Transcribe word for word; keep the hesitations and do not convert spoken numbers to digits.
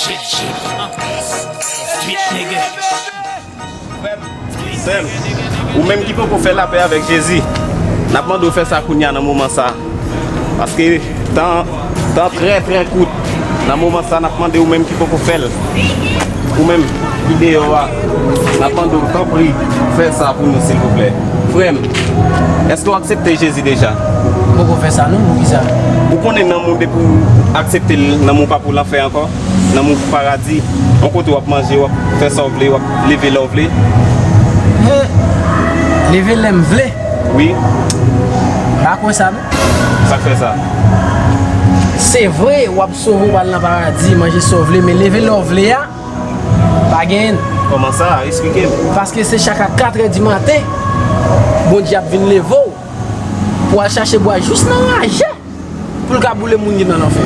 Frè m, ou menm ki poko fè lapè avèk Jezi, n ap mande w fè sa kounye a nan moman sa. Paske tan, tan trè, trè kout. Nan moman sa, n ap mande ou menm ki poko fè l. Ou menm ki deyò a, n ap mande w, tanpri, fè sa pou nou, silvouplè. Frè m, èske w aksepte Jezi deja? M poko fè sa non, poukisa? Ou konnen nanm ou depi w aksepte l, nanm ou pa pou lanfè ankò? Nanm ou pou paradi? Yon kote w ap manje, w ap fè sa w vle, w ap leve lè w vle? Leve lè m vle? Wi. M pa kwè sa non. Sa k fè sa? Se vre, w ap sove, w al nan paradi, manje sa w vle, men leve lè w vle a, pa genyen. Kòman sa? Eksplike m. Paske se chak a katrè di maten, Bondye ap vin leve w pou al chache bwa jis nan raje pou l ka boule moun ki nan lanfè.